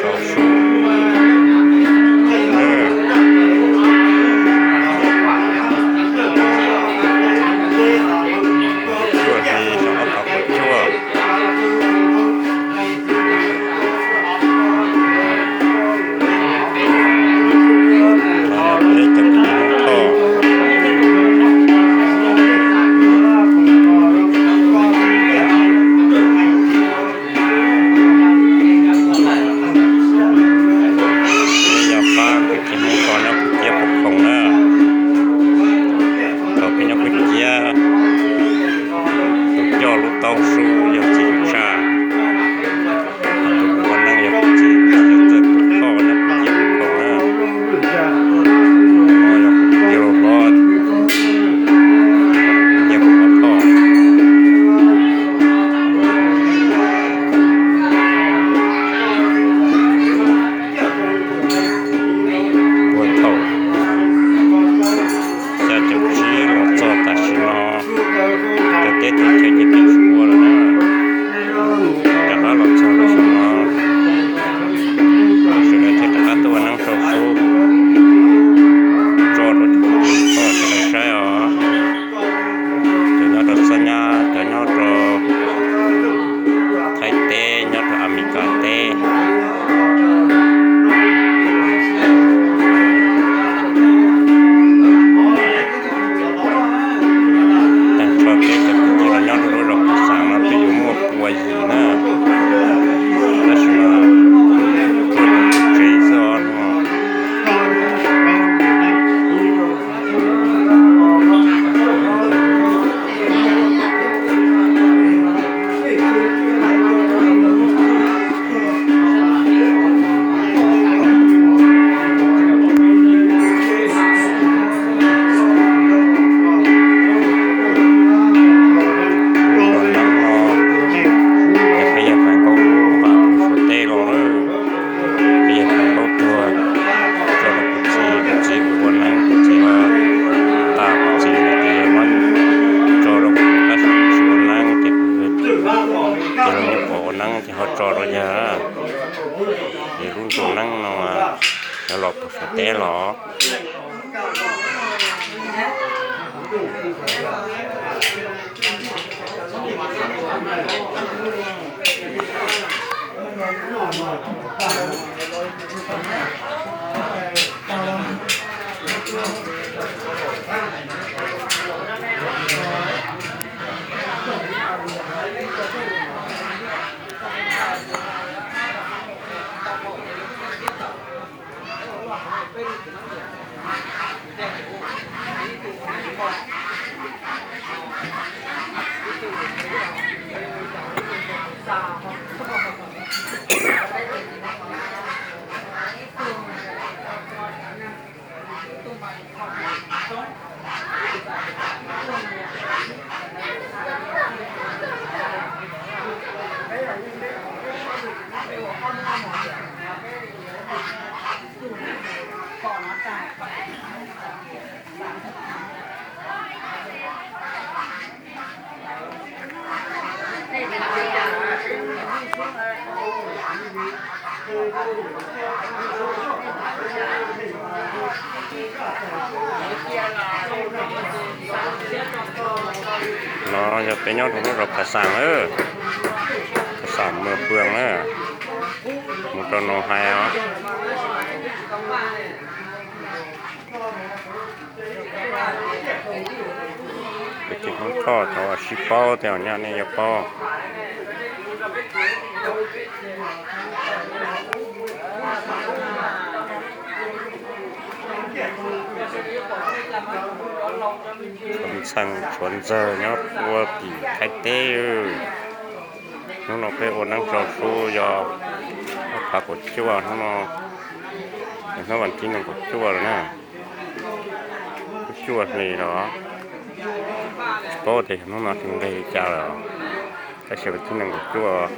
Rau sub, cuaj hli xyoo ob phav kaum cuaj. Peb cov kwv tij Hmoob Thoj. Peb yog pab kwv tij Hmoob Thoj nyob Phuv Ciab Phuv Khoom na. Thaum peb nyob Phuv Ciab, tus coj lub taub sub yog txiv Yus Tshaj, tus ua neeb yog kuv txiv, kuv txiv yog Txawj Phuv Thoj nyob Phuv Ciab Phuv Khoom na. No yog kuv tij laug hlob Nyiaj Phuv Thoj. Puag thaum xya caum tsib los txog tam sim no, cov teb teb chaws ces twb tsis ua lawm na. Rov qab los txog lub xyoo no, sawv daws thiaj rov qab tuaj ua neeb rau sub tso rau cov kwv tij Hmoob Thoj sawv daws saib os. Cov nyob rau Xab Nyab, cov nyob rau Thaib teb, nyob rau Amelikas teb. Tag nrho peb cov kwv tij los nyob rau lub zos Phuv Xam no twb yuav muaj pua yim na, tab sis mas tuaj rau pem tsev xwb os no. Lub zos Neeb no, peb yawg Faiv Nkaub lub nqa pem Suav teb los lawm. Peb yawg Faiv Nkaub tuag, tso rau kuv txiv, kuv txiv ua neeb, kuv txiv ho tas, kuv txiv hais tias muab tso rau kuv tab sis kuv tsis ua neeb ces kuv, ces los yeej pom ua neeb ces ho tso rau yawg. Ces lub nroog Neeb no yog los pem Suav teb los. No yog peb nyob rau lub zos Phav Xam, Phav Xam Mws Pwg na, mus rau Noo Hais os. Kwv tij Hmoob Thoj cov sib paub tej zaum nyob nej yuav paub. Ntxhee tshuav ntxawg nyob ua tim Thaib teb. Hnub no peb ua neeb rau sub yog ob phav kaum cuaj hnub no, hnub vas thib nees nkaum cuaj lawm na. Kuj cuaj hli los tsis paub tias yog hnub no nqis li cas lawm, tab sis vas thib nees nkaum cuaj.